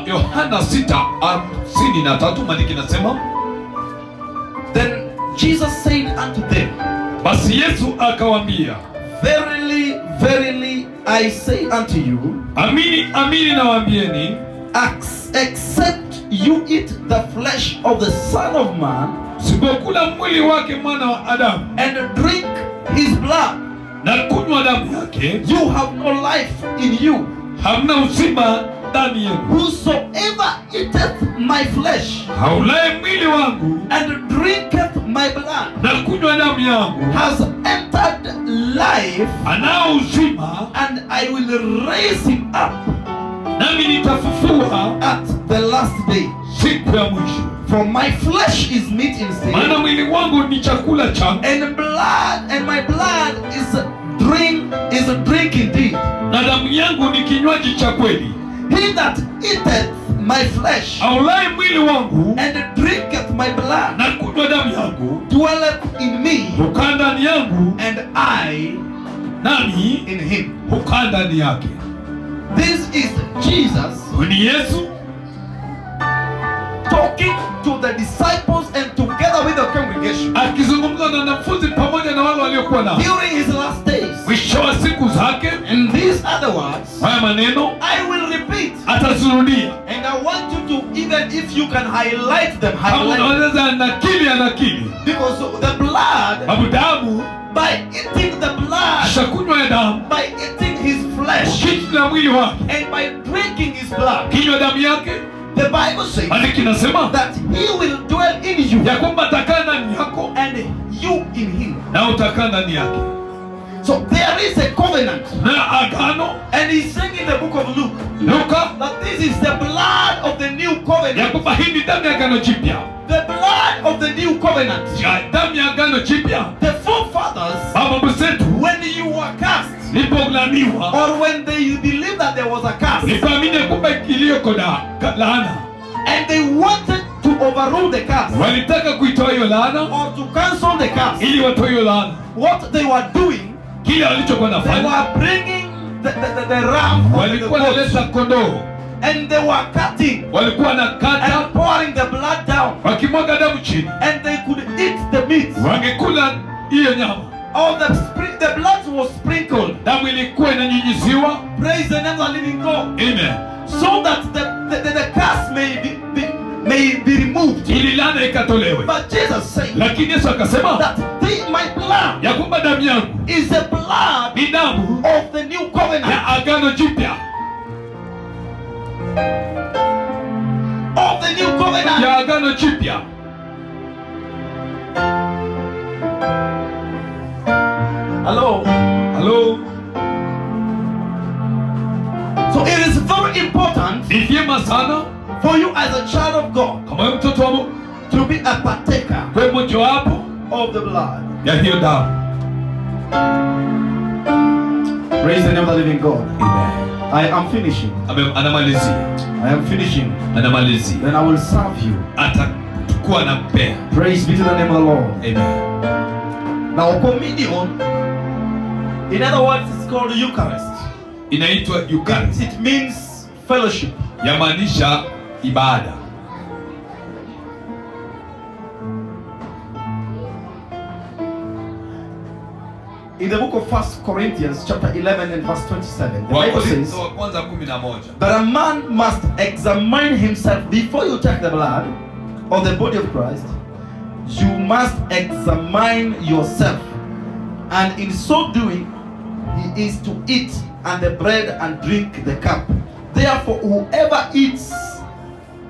Yohana 6:53 maandiko inasema, Then Jesus said unto them, basi Yesu akawaambia, Verily, verily, I say unto you, amini amini nawaambieni, except you eat the flesh of the Son of Man sipokula mwili wake mwana wa Adamu and drink his blood, na kunywa damu yake, you have no life in you. hamna uzima ndani yenu. Whosoever eateth my flesh Haulaye mwili wangu and drinketh my blood na kunywa damu yangu has entered life, anao uzima, and I will raise him up nami nitafufua at the last day. siku ya mwisho. For my flesh is meat instead, Maana mwili wangu ni chakula changu and blood, and my blood is drink indeed. na damu yangu ni kinywaji cha kweli. He that eateth my flesh Aulaye mwili wangu and drinketh my blood na kunywa damu yangu dwelleth in me, hukaa ndani yangu, and I nami in him. hukaa ndani yake. This is Jesus Huyu ni Yesu talking to the disciples and together with the congregation akizungumza na wanafunzi pamoja na wale waliokuwa nao during his last days. mwisho wa siku zake. And these other words Haya maneno I will repeat, atazirudia. and I want you to, even if you can highlight them, Kama highlight them. unaweza nakili, anakili. Because the blood, Sababu damu, by eating the blood, kisha kunywa ya damu, by eating his flesh, kinywa mwili wake, and by drinking his blood, kinywa damu yake, the Bible says maandiko inasema that he will dwell in you ya kwamba atakaa ndani yako and you in him. na utakaa ndani yake. So there is a covenant. Na agano, And he's saying in the book of Luke Luka, that this is the blood of the new ya covenant. kwamba hii ni damu ya agano jipya, The blood of the new covenant. ya damu ya agano jipya. The forefathers, Mababu zetu when you were cursed, lipolaaniwa, or when they believed that there was a curse, lipoamini ya kwamba iliyoko na laana, and they wanted to overrule the curse walitaka kuitoa hiyo laana or to cancel the curse, ili watoe hiyo laana. what they were doing, Kile walichokuwa they nafanya, were bringing the ram or the walikuwa goat, naleta kondoo, and they were cutting walikuwa na kata, and pouring the blood down, wakimwaga damu chini, and they could eat the meat. wangekula hiyo nyama. All the blood was sprinkled. Damu ilikuwa inanyunyiziwa. Praise the name of the living God. Amen. So that the curse may be removed. Ili laana ikatolewe. But Jesus said Lakini Yesu akasema that my blood ya kwamba damu yangu is the blood ni damu of the new covenant. ya agano jipya, Of the new covenant. ya agano jipya. Hello. Halo, So it is very important ni vyema sana for you as a child of God kama wewe mtoto wa Mungu to be a partaker kwa mojawapo of the blood. ya hiyo damu. Praise the name of the living God. Amen. I am finishing. Anamalizia, I am finishing. anamalizia, Then I will serve you. atakuwa na mpea. Praise be to the name of the Lord. Amen. Now, communion, in other words, it's called Eucharist. Inaitwa Eucharist, It means fellowship. yamaanisha ibada. In the book of 1 Corinthians, chapter 11 and verse 27, the Bible says Wakorintho wa kwanza 11 that a man must examine himself before you take the blood of the body of Christ. You must examine yourself, and in so doing, he is to eat and the bread and drink the cup. Therefore, whoever eats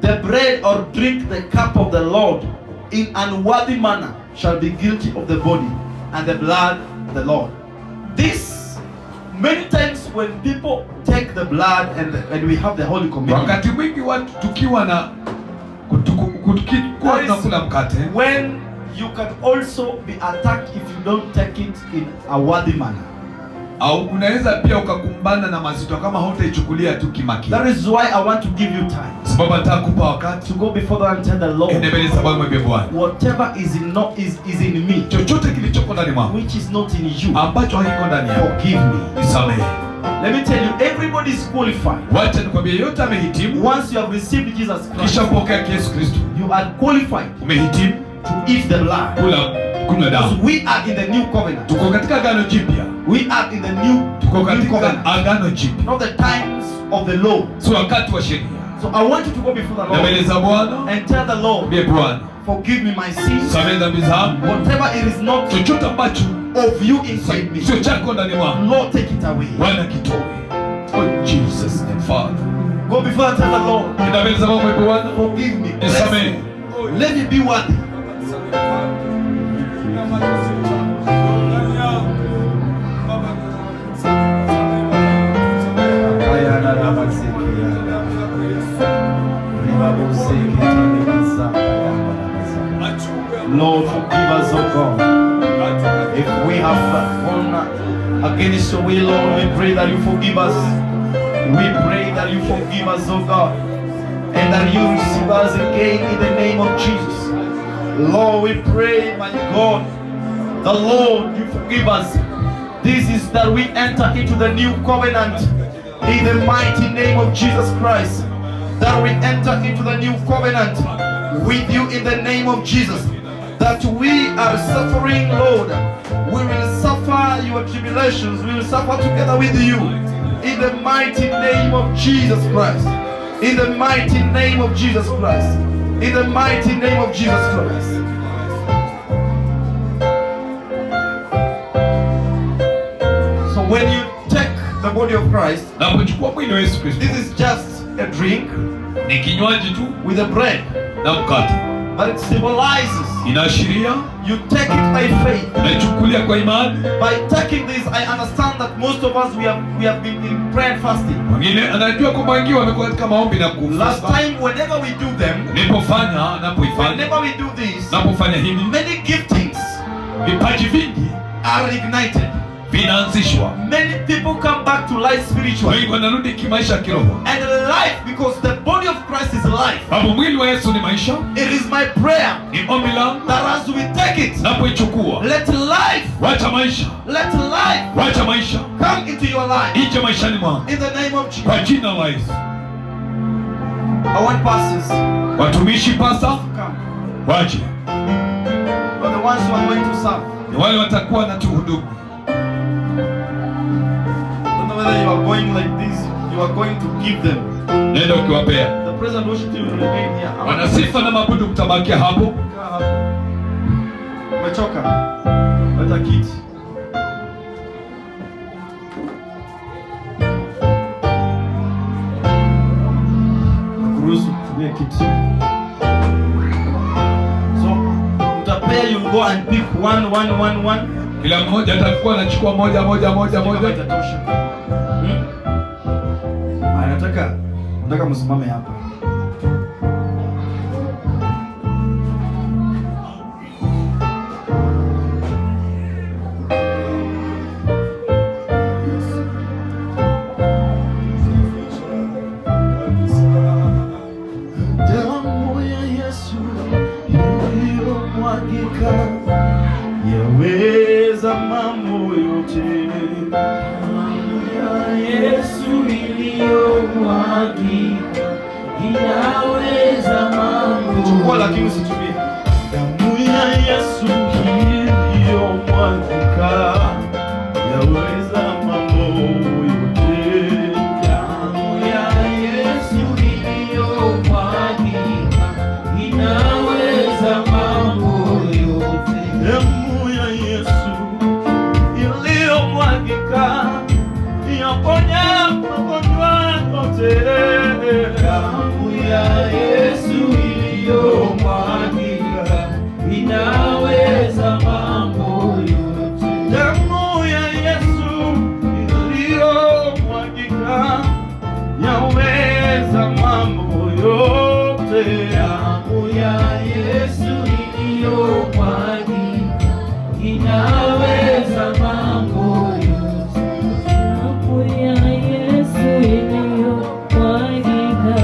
the bread or drink the cup of the Lord in unworthy manner shall be guilty of the body and the blood of the Lord. This, many times when people take the blood and we have the Holy Communion, Wakati mwingi watu tukiwa na kuwa That is tunakula mkate, when you can also be attacked if you don't take it in a worthy manner. au unaweza pia ukakumbana na mazito kama hautaichukulia tu kimakini. That is why I want to give you time Sababu nataka kupa wakati to go before the and tell the Lord, ende mbele za Bwana, mwambie Bwana, whatever is in not is in me chochote kilichoko ndani mwangu which is not in you, ambacho hakiko ndani yako, forgive me. nisamehe. Let me tell you, everybody is qualified. Wacha nikwambie, yote amehitimu. Once you have received Jesus Christ, Kisha pokea Yesu Kristo, you are qualified umehitimu to eat the blood. kula kunywa Because damu. we are in the new covenant. Tuko katika agano jipya, We are in the new, tuko new katika covenant. agano jipya, Not the times of the law. sio wakati wa sheria. So I want you to go before the Na Lord mbele za Bwana, and tell the Lord, mwambie Bwana, forgive me my sins. samehe dhambi zangu, Whatever it is not chochote ambacho of you inside me, sio chako ndani mwangu, Lord, take it away. Bwana kitoe. Oh Jesus name, Father. Go before and tell the Lord, Nenda mbele za Mungu, mwambie Bwana, forgive me. Bless nisamehe. me. Let me be worthy. Lord, forgive us, O God. If we have gone against your will, Lord, we pray that you forgive us. We pray that you forgive us, O God, and that you receive us again in the name of Jesus. Lord, we pray, my God, the Lord, you forgive us. This is that we enter into the new covenant in the mighty name of Jesus Christ. That we enter into the new covenant with you in the name of Jesus. That we are suffering, Lord. We will suffer your tribulations. We will suffer together with you in the mighty name of Jesus Christ. In the mighty name of Jesus Christ. In the mighty name of Jesus Christ. So when you take the body of Christ, Napochukua mwili wa Yesu Kristo, this is just a drink ni kinywaji tu with a bread, na mkate, but it symbolizes inaashiria you take it by faith. naichukulia kwa imani. By taking this, I understand that most of us we have been in prayer and fasting. Mwingine anajua kwamba wengi wamekuwa katika maombi na Last kufunga. time, whenever we do them, Nilipofanya, napoifanya, whenever we do this, napofanya hivi, many giftings vipaji vingi are ignited. Vinaanzishwa. Many people come back to life spiritually. Wengi wanarudi kimaisha ya kiroho. And life, because the body of Christ is life. Sababu mwili wa Yesu ni maisha. It is my prayer Ni ombi langu that as we take it, napoichukua, let life, wacha maisha, let life wacha maisha come into your life. ije maishani mwangu In the name of Jesus. kwa jina la Yesu. I want pastors Watumishi pasta to come. waje, But the ones who are going to serve. Ni wale watakuwa na tuhudumu. Don't know whether you are going like this, you are going to give them. Nenda ukiwapea. The praise and worship team will remain here. Wanasifa na maabudu mtabakia hapo. Kaa hapo. Umechoka? Leta kiti. Nakuruhusu kutumia kiti. So, utapea, you go and pick one, one, one, one. Kila mmoja atakuwa anachukua moja moja moja Kama moja. itatosha. Hmm? Haya, nataka msimame hapa. Damu ya Yesu iliyomwagika yaweza mambo yote. Damu ya Yesu iliyomwagika inaweza mambo. Chukua lakini usitumie. Damu ya Yesu iliyomwagika yaweza mambo yote. Damu ya Yesu iliyomwagika inaweza mambo yote. Damu ya Yesu iliyomwagika yaponya magonjwa yote. Damu ya Yesu iliyomwagika inaweza mambo yote. Damu ya Yesu iliyomwagika yaweza mambo yote. Damu ya Yesu iliyomwagika inaweza mambo yote. Damu ya Yesu iliyomwagika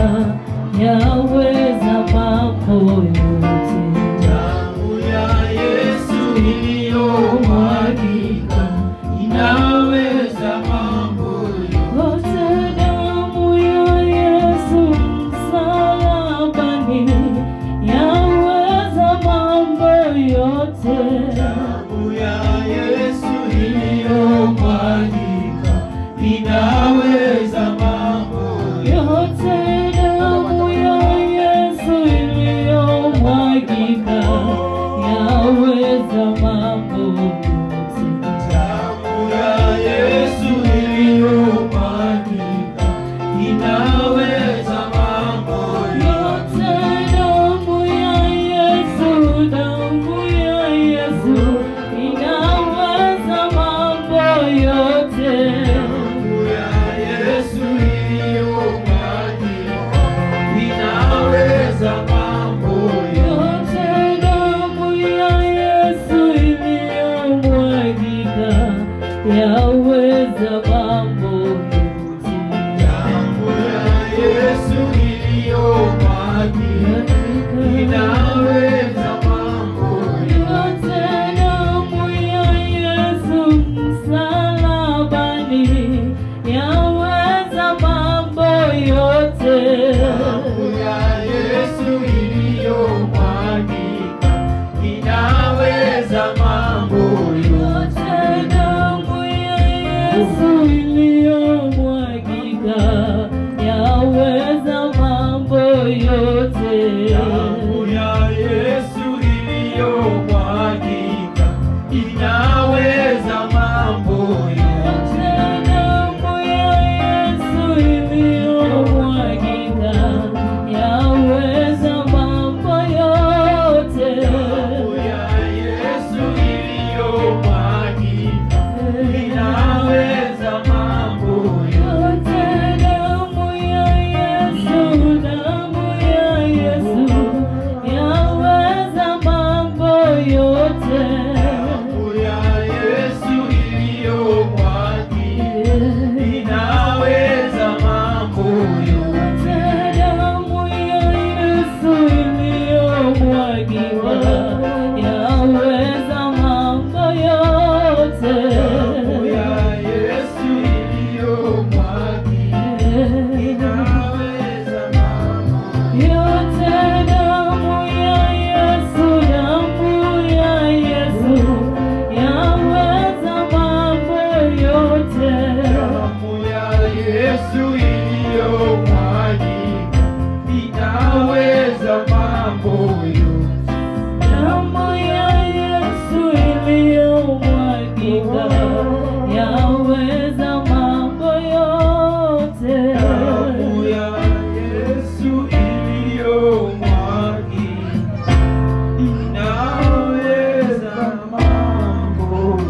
yaweza mambo yote. Damu ya Yesu iliyomwagika inaweza mambo yote. Inaweza mambo yote. Damu ya Yesu iliyomwagika yaweza mambo yote. Damu ya Yesu iliyomwagika inaweza mambo Yote. Damu ya Yesu msalabani yaweza mambo yote. Damu ya Yesu iliyomwagika inaweza mambo yote. Damu ya Yesu iliyomwagika yaweza mambo yote. Damu ya Yesu iliyomwagika inaweza mambo yote. Damu ya Yesu iliyomwagika yaweza mambo yote. Damu ya Yesu iliyomwagika inaweza mambo yote. Damu ya Yesu, damu ya Yesu yaweza mambo yote. Damu ya Yesu iliyomwagika inaweza mambo yote. Damu ya Yesu iliyomwagika yaweza mambo yote. Damu ya Yesu iliyomwagika inaweza mambo Yote. Damu ya Yesu, damu ya Yesu yaweza mambo yote. Damu ya Yesu iliyomwagika inaweza mambo yote. Damu ya Yesu iliyomwagika yaweza mambo yote. Damu ya Yesu iliyomwagika inaweza mambo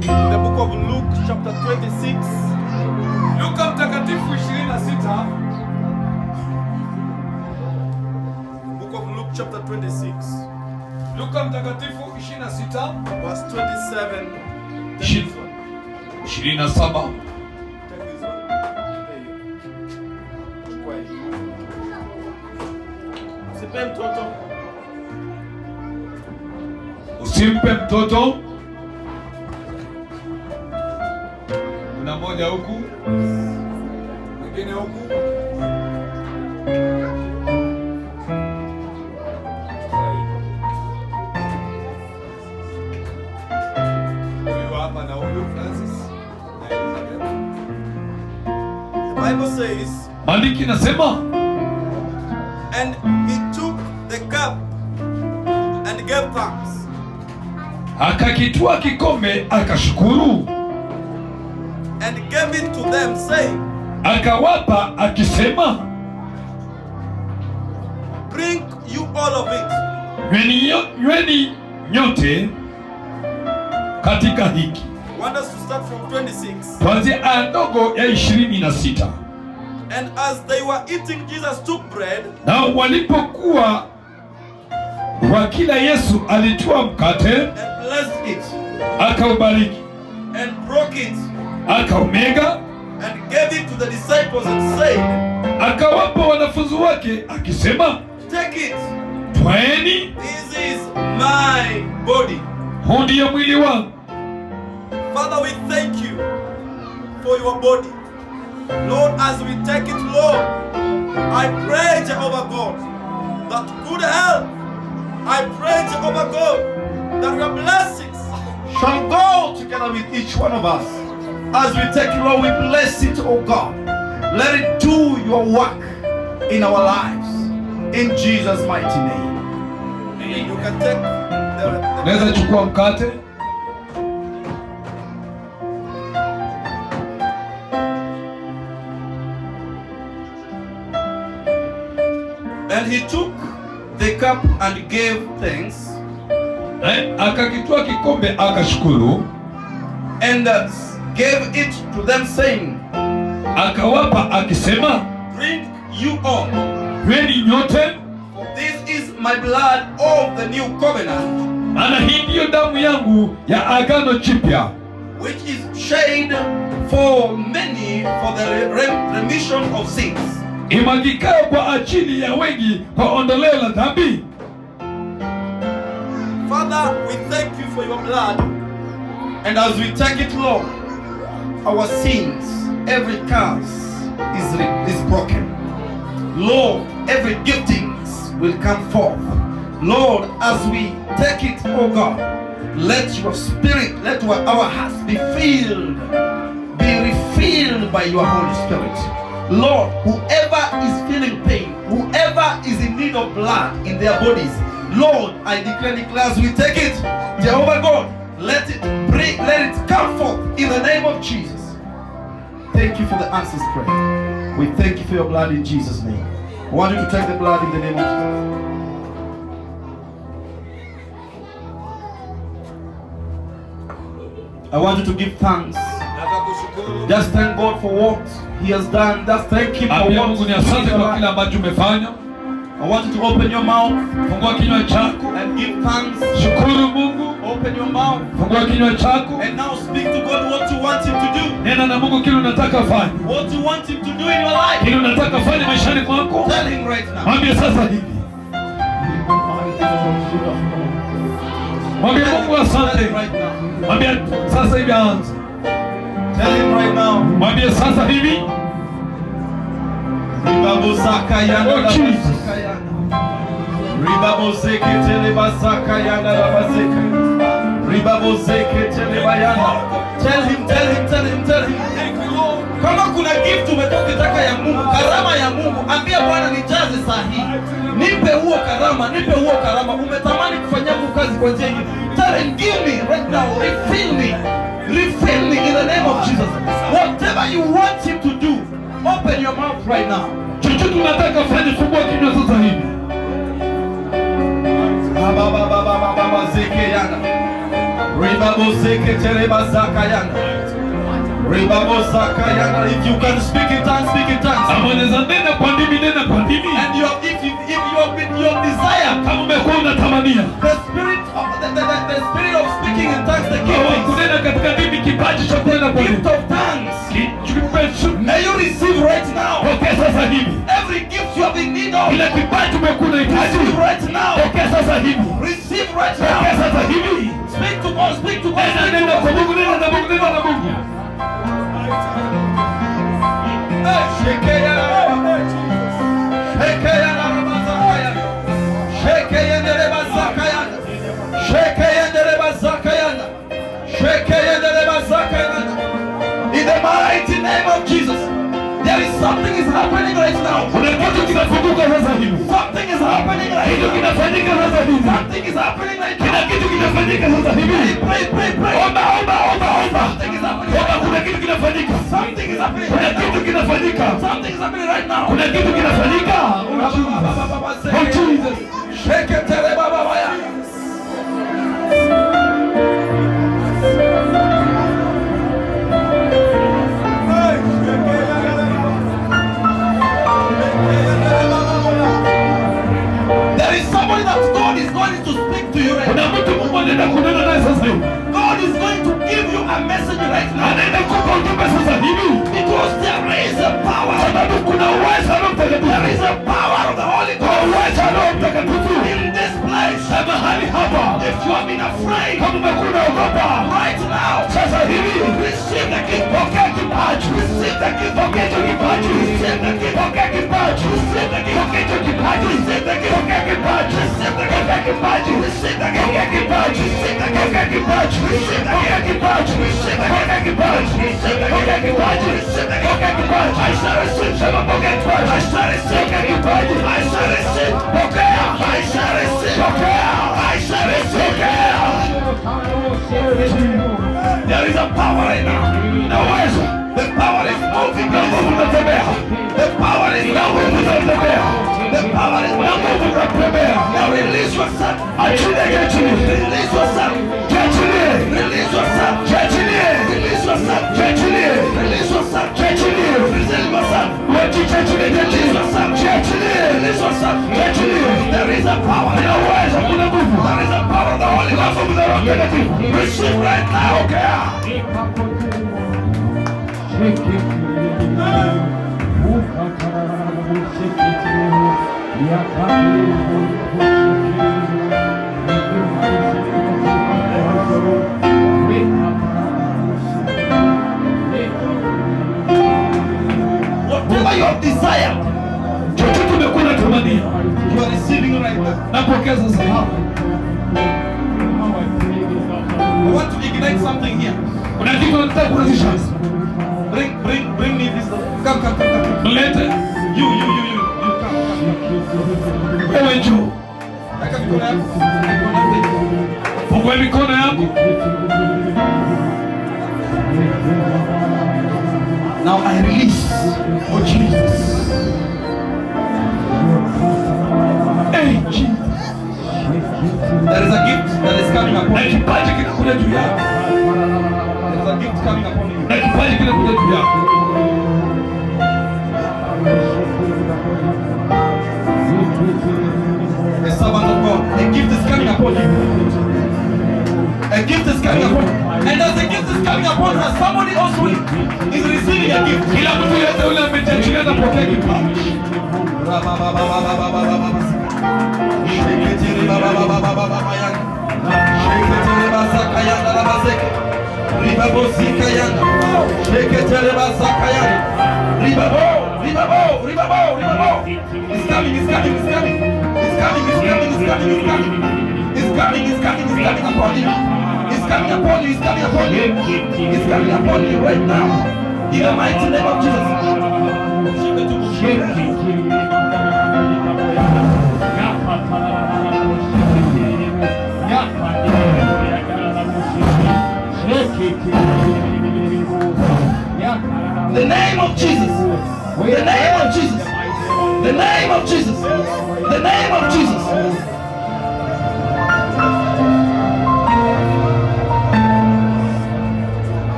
The book of Luke, chapter 26, Luka Mtakatifu 26, Book of Luke, chapter 26, Luka Mtakatifu 26 verse 27. Take this one. 27. Take this one. There you go. Chukua hii. Usipe mtoto. Usimpe mtoto. Kuna moja huku, mwingine huku. Huyu hapa na huyu Francis na Elizabeth. The Bible says, Maandiko inasema, "And he took the cup and gave thanks akakitwaa kikombe akashukuru, and gave it to them, saying, akawapa akisema, 'Drink you all of it.' Nyweni nyote katika hiki." I want us to start from 26. Tuanzie aya ndogo ya 26. "And as they were eating, Jesus took bread Na walipokuwa wakila, Yesu alitwaa mkate, and blessed it akaubariki, and broke it akaumega, and gave it to the disciples and said, akawapa wanafunzi wake akisema, 'Take it, Twaeni, this is my body.'" huu ndiyo mwili wangu. Father, we thank you for your body. Lord, as we take it, Lord, I pray, Jehovah God, that good health, I pray, Jehovah God, that your blessings shall go together with each one of us. As we take it, Lord, we bless it, oh God. Let it do your work in our lives. In Jesus' mighty name. You can take the Naweza chukua mkate. "And he took the cup and gave thanks Akakitwaa kikombe akashukuru, and gave it to them, saying, akawapa akisema, 'Drink you all Nyweni nyote, For this is my blood of the new covenant, maana hii ndiyo damu yangu ya agano jipya, which is shed for many for the remission of sins. Imwagikayo kwa ajili ya wengi kwa ondoleo la dhambi. Father, we thank you for your blood. And as we take it, Lord, our sins, every curse is broken. Lord, every giftings will come forth. Lord, as we take it, oh God, let your spirit, let our hearts be filled, be refilled by your Holy Spirit. Lord, whoever is feeling pain, whoever is in need of blood in their bodies, Lord, I declare, declare as we take it, Jehovah God, let it break, let it come forth in the name of Jesus. Thank you for the answers prayer. We thank you for your blood in Jesus' name. I want you to take the blood in the name of Jesus. I want you to give thanks. Just thank God for what He has done. Just thank Him for Ambia what Mungu ni He has asante kwa done. kile ambacho umefanya. I want you to open your mouth Fungua kinywa chako, and give thanks. Shukuru Mungu. Open your mouth Fungua kinywa chako, and now speak to God what you want Him to do. Nena na Mungu kile unataka fanya, What you want Him to do in your life. Kile unataka fanya maishani mwako. Tell Him right now. Mwambie sasa hivi. Mwambie Mungu Tell asante. him right now. Mwambie sasa hivi aanze. Tell him right now. Mwambie sasa hivi. Ribabosaka yana Oh, Jesus. rabasaka yana. Ribaboseke telebasaka yana rabaseka. Ribaboseke telebayana. Tell him, tell him, tell him, tell him. Kama kuna gift umetoka ukitaka ya Mungu, karama ya Mungu, ambia Bwana nijaze saa hii. Nipe huo karama, nipe huo karama. Umetamani kufanyia Mungu kazi kwa njia ingine. Tell him, give me right now, refill me. Refill me in the name of Jesus. Whatever you want him to do, open your mouth right now. Chochote unataka fanya, fungua kinywa sasa hivi. Babababababazeke yana. Ribabozeke terebazaka yana. Ribabozaka yana. If you can speak in tongues, speak in tongues. Kama unaweza nena kwa ndimi, nena kwa ndimi. And you have, if you have been your desire, Kama umekuwa unatamania the spirit of speaking in tongues, the Roho giftings, kunena katika ndimi, kipaji cha kunena kwa gift ndimi. of tongues. Kichupe- May you receive right now Pokea sasa hivi. Every gift you have in need of. Kile kipaji umekuwa unahitaji. Receive right now. Pokea sasa hivi. Receive right Pokea now. sasa hivi. Speak to God. Speak to God. Nena, Speak to nena kwa God. Mungu, nena na Mungu, nena na Mungu. Hey, shekeya. Shekeya rabazakaya. Shekeya nderebazakaya. Shekeya nderebazakaya. Shekeya nderebazakaya. In the mighty name of Jesus, there is something is happening right now. Kuna kitu kinafunguka sasa hivi. Something is happening right Kitu now. kinafanyika sasa hivi. Something is happening right Kila now. kitu kinafanyika sasa hivi. Pray, pray, pray. Omba, omba, omba, omba. Something is happening Omba, right kuna now. kitu kinafanyika. Something is happening Kuna right kitu now. kinafanyika. Something is happening right now. Kuna kitu kinafanyika. Oh Jesus. Sheketere baba baya. There is somebody that God is going to speak to you right Kuna now. mtu Mungu anaenda kunena naye sasa hivi. God is going to give you a message right now. Anaenda kukupa ujumbe sasa hivi. Because there is a power. Sababu kuna uwezo wa Roho There Mtakatifu. is a power of the Holy Kuna Ghost uwezo wa Roho Mtakatifu. in this place. Na mahali hapa. If you have been afraid Kama umekuwa unaogopa right now, sasa hivi receive the gift. Pokea kipaji. Receive the gift. Pokea hicho kipaji. Receive the gift. Pokea kipaji. Receive the gift. Pokea hicho kipaji. Receive the gift. Pokea kipaji. Receive the gift. Pokea kipaji. Receive the gift. Pokea kipaji. Receive the gift. Pokea kipaji. Receive the Pokea gift. kipaji. Receive the gift. Pokea kipaji. Receive the gift. Pokea kipaji. Receive the gift. Pokea kipaji. I shall receive. Sema pokea kipaji. I shall receive. Pokea kipaji. I shall receive. Pokea. I shall receive. Pokea. I shall receive. Pokea. There is a power right now. Na uwezo. The power is moving. Na nguvu unatembea. The power is Na nguvu moving. unatembea. The power is Na moving. nguvu unatembea. Now release yourself. Achilie, jiachilie. Release yourself. Jiachilie. Release yourself. Jiachilie. Release yourself. Jiachilie. Release yourself. Jiachilie. Release yourself. Jiachilie. Jiachilie. Jiachilie. Release Roho Mtakatifu. Receive right now. Pokea. Whatever you have desired, Chochote umekuwa unatamania, you are receiving right now. napokea sasa. I want to ignite something here. Kuna kitu nataka kuanzisha. Bring me this. Come, come, come, come. Mlete You, you, you, you, you, come, come. wewe juu, Weka mikono yako. Mikono yako hivi. fungue mikono yako. Now I release. Oh Jesus. Hey, Jesus. There is a gift that is coming upon Na you. kipaji kinakuja juu yako. There is a gift coming upon you. Na kipaji kinakuja juu yako. A servant of God. A gift is coming upon you. A gift is coming upon you. And as the gift is coming upon her, somebody also is receiving a gift. Kila mtu yeyote yule amejiachilia anapokea kipaji. It's coming, it's coming, it's coming. It's coming, it's coming, it's coming, it's coming. It's coming, it's coming, it's coming upon you. It's coming upon you, it's coming upon you. It's coming upon you right now. In the mighty name of Jesus. The name of Jesus. The name of Jesus. The name of Jesus. The name of Jesus.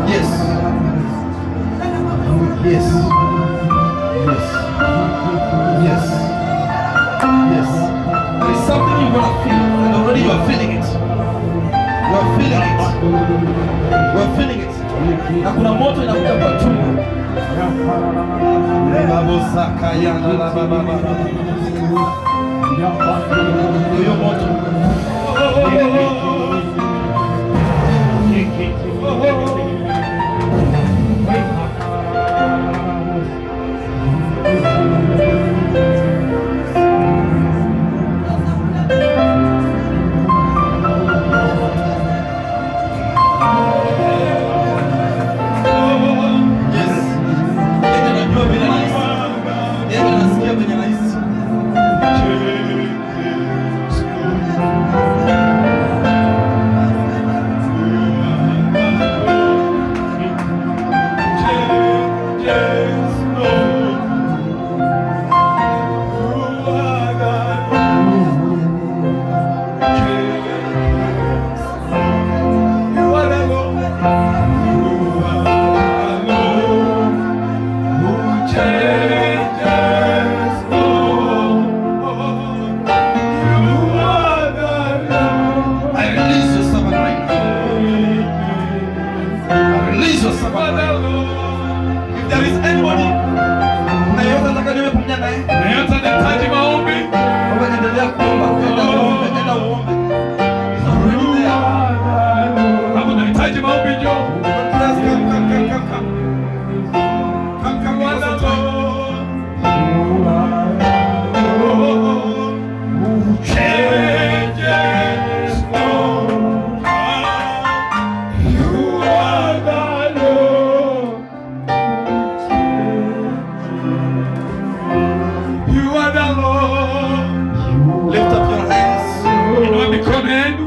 Yes. Yes. Yes. Yes. Yes. There is something you're gonna feel, and already you are feeling it. You are feeling it. You are feeling it. Na kuna moto inakuja kwa tumbo. Ndio hiyo moto. Yes. Yeye anajua vile anahisi. Yeye anasikia vile anahisi. I release your servant right now. I release your servant right now. If there is anybody, na yeyote ataka niwe pamoja naye, Na yeyote anahitaji maombi, wewe endelea kuomba, enda uombe, enda uombe. He's already there. kama unahitaji maombi njoo. Please come, come, come, come, come. Come, come, because of time. Changes all. You are the Lord. You are the Lord. Lift up your hands. Inua mikono yenu.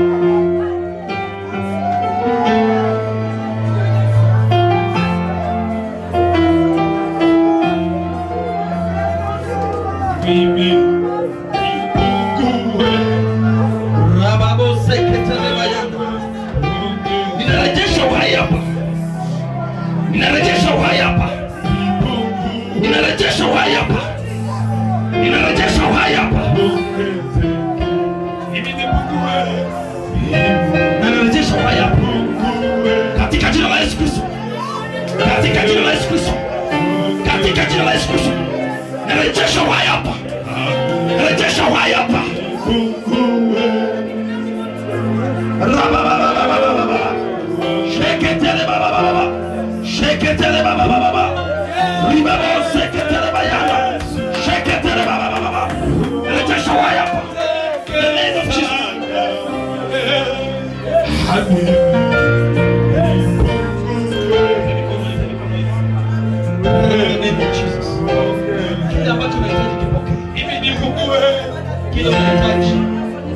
Kila unahitaji.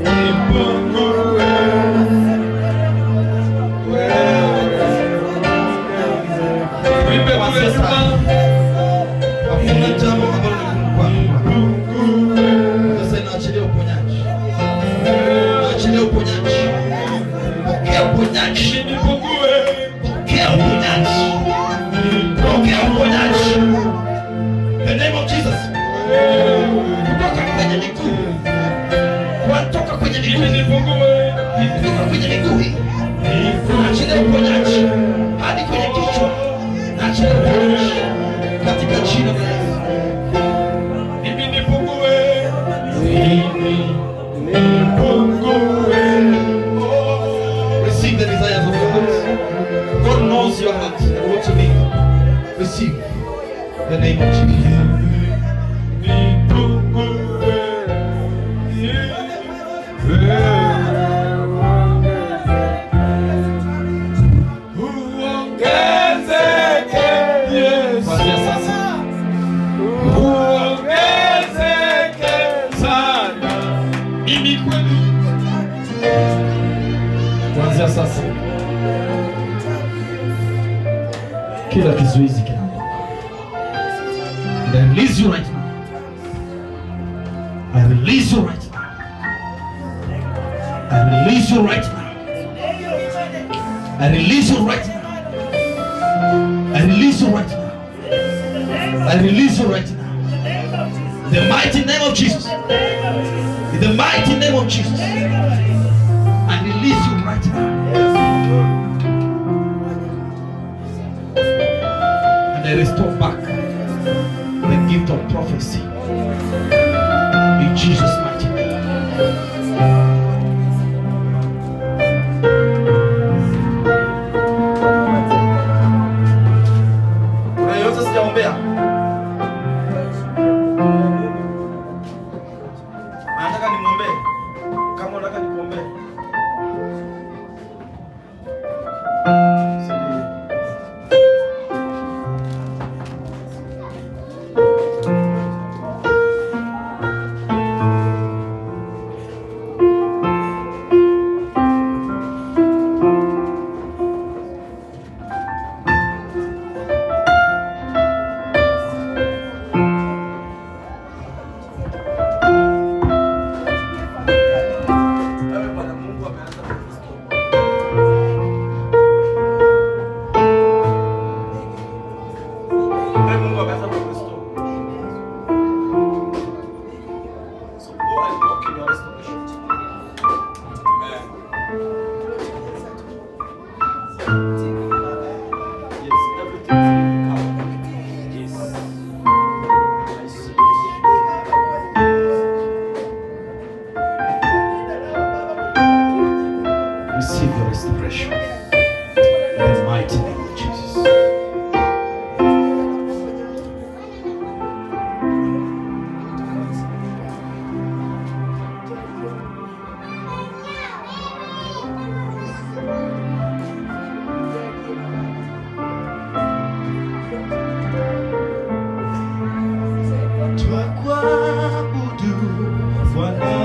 Nipungue. Tuimbe kule nyuma. Hakuna jambo ambalo ni gumu kwako. Sasa inaachilia uponyaji. Naachilia uponyaji. Pokea uponyaji. Nipungue. Pokea uponyaji. Pokea uponyaji. The name of Jesus. Kutoka kwenye miguu. Kutoka kwenye miguu. Nipungue. Kutoka kwenye miguu hii. Naachilia uponyaji hadi kwenye kichwa. Naachilia uponyaji katika jina la Yesu. Mimi nipungue. Mimi nipungue. Receive the desires of your heart. God knows your heart and what you need. Receive the name of Jesus. Nipungue. Uongezeke Yesu. Kuanzia sasa Uongezeke sana. Mimi kweli. Kuanzia sasa kila kizuizi kinaondoka. And I release you right now. I release you right now. I release you right now. I release you right now. I release you right now. I release you right now. In the mighty name of Jesus. In the mighty name of Jesus. I release you right now. And I restore back the gift of prophecy. In Jesus' mighty name. Kuna yote sijaombea. Anataka nimwombee. Kama unataka nikuombee. Wewe Bwana Mungu ameanza kurestore. Wewe Mungu ameanza kurestore. So go and walk in your restoration. Amen. Yes, everything is being recovered. Yes. I see it. Receive your restoration. In the mighty name of Jesus. Twakuabudu Bwana,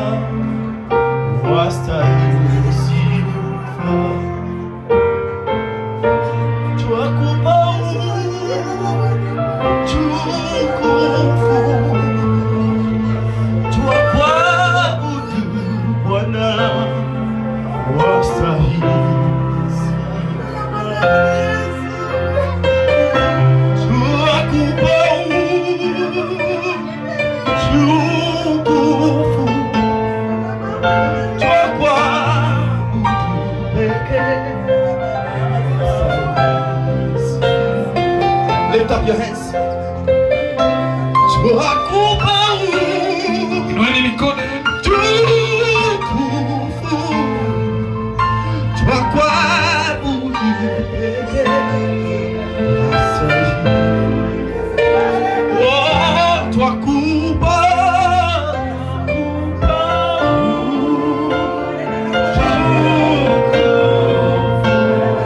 wastahili sifa. Twakupa utukufu. Twakuabudu Bwana, wastahili sifa. Twakupa utukufu. Twakuabudu pekee. Lift up your hands. Twakupa Inueni mikono yenu. utukufu. Twakuabudu pekee. Oh, twakupa utukufu.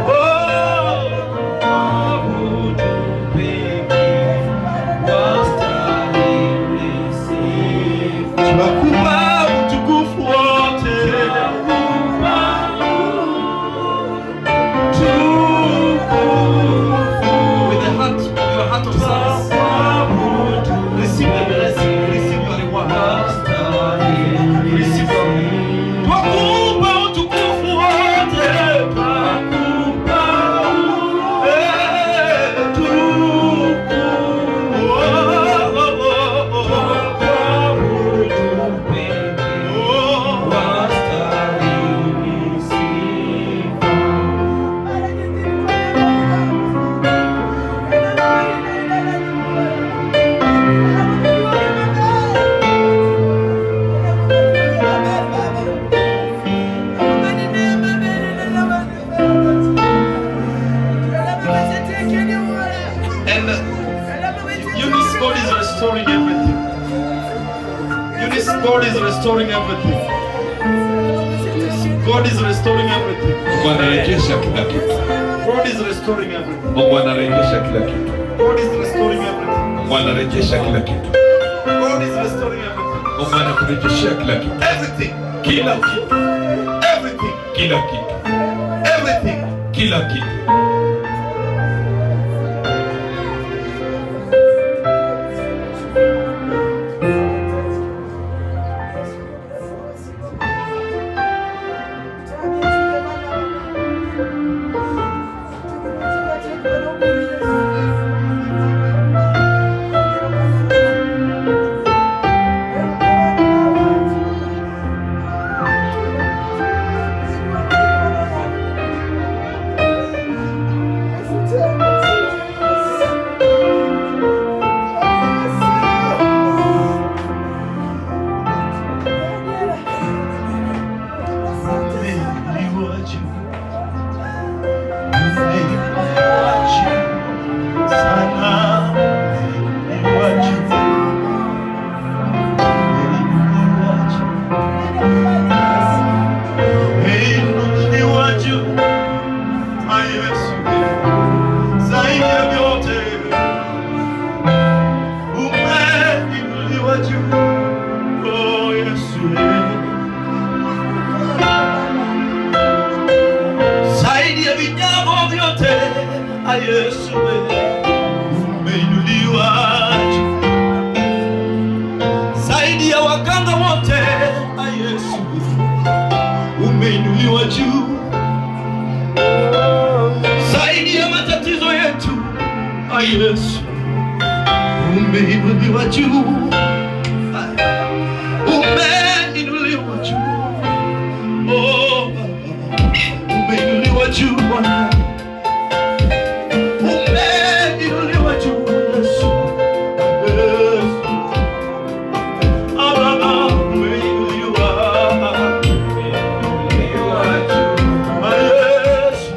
Oh, everything. God is restoring everything. Mungu anarejesha kila kitu. God is restoring everything. Mungu anarejesha kila kitu. God is restoring everything. Mungu anarejesha kila kitu. God is restoring everything. Mungu anakurejeshea kila kitu. Everything. Kila kitu. Everything. Kila kitu. Everything. Kila kitu. Zaidi ya vinyago vyote, Yesu umeinuliwa juu. Zaidi ya waganga wote, Yesu umeinuliwa juu. Zaidi ya matatizo yetu, Yesu umeinuliwa juu. Umeinuliwa juu. Oh, Baba, umeinuliwa juu Bwana. Umeinuliwa juu Yesu. Yesu. Ah, Baba, umeinuliwa. Ah, Yesu.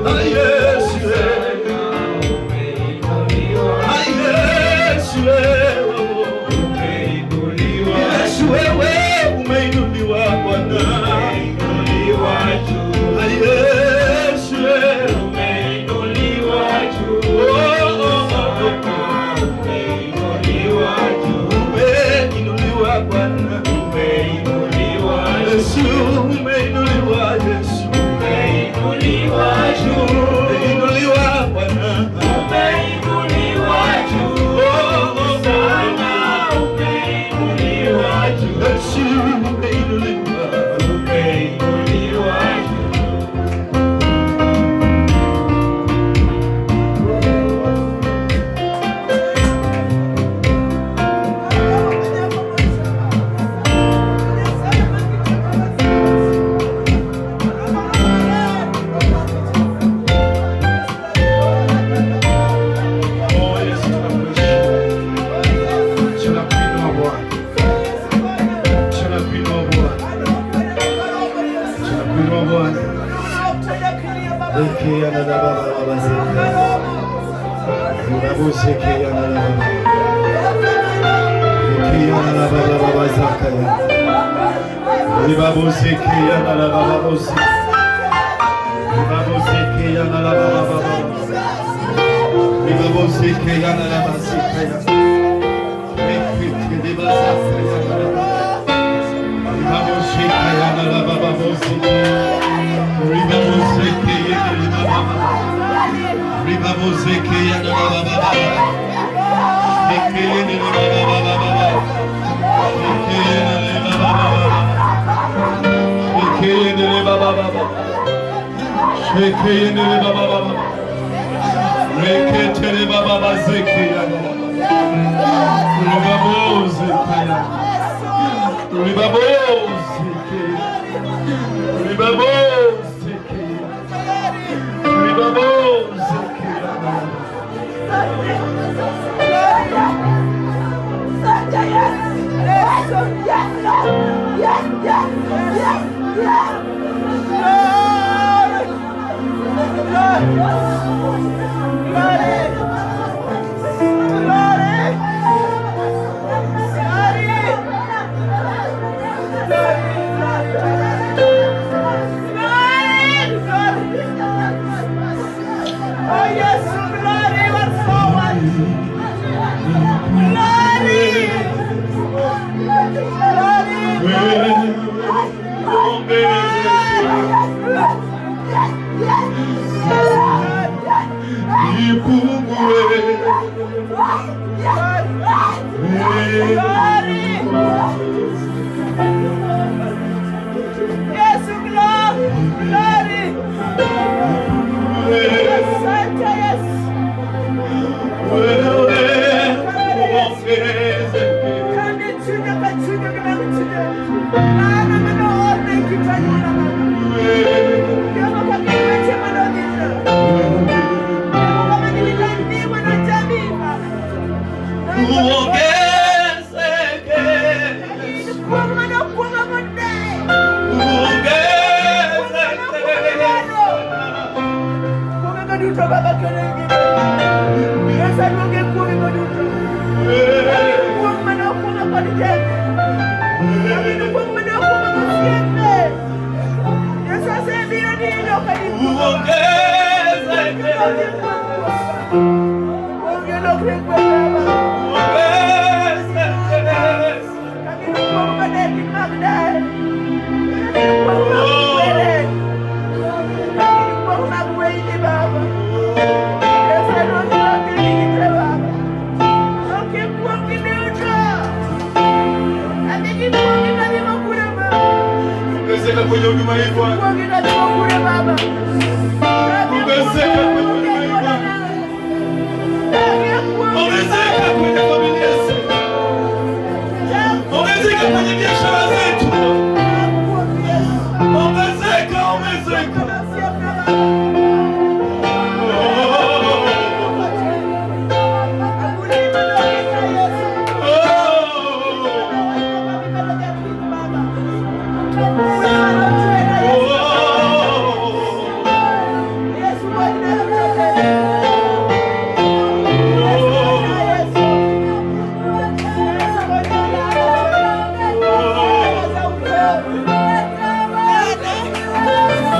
Ah, Yesu. Ah, Yesu. Yesu wewe umeinuliwa Bwana. Ah, Yesu. Oh, oh, oh, oh. Umeinuliwa Bwana. Yesu umeinuliwa Yesu. Umeinuliwa Bwana. Oh, oh, oh. Yesu umeinuliwa. Oh, Yesu tunakuheshimu. Tunakuinua Bwana. Tunakuinua Bwana. Tunakuinua Bwana. Glory! Wewe uongezeke. Nipungue. Yesu, glory, glory. Asante Yesu. Wewe uongezeke. Kandi chunya kachunya kana kuchunya. Ana mano orne kitanyuna mama. Kama kakiweche mano giza. Kama nililaniwa na jamii baba. Uongezeke. Kwa mano kwa mano. Uongezeke. Kuongeza duto baba kelenge. Yesu aluonge kuongeza duto. Kuong mano kuonga kod jembe. Amino kuong mano kuonga kosiembe. Yesu asebiro nindo ka Uongezeke. Onge lokre kwe baba. Uongezeke. Amino kuong madeki mag dae. Amino kuong mag wele. Amino kuong mag weyni baba. Yesu aluonge lokre gite baba. Oke kuong gi duto. Amigi kuong gi nadhi makure baba. Ongezeka kwenye huduma hii Bwana. Ongezeka kwenye huduma hii Bwana. Ongezeka kwenye familia zetu. Ongezeka kwenye biashara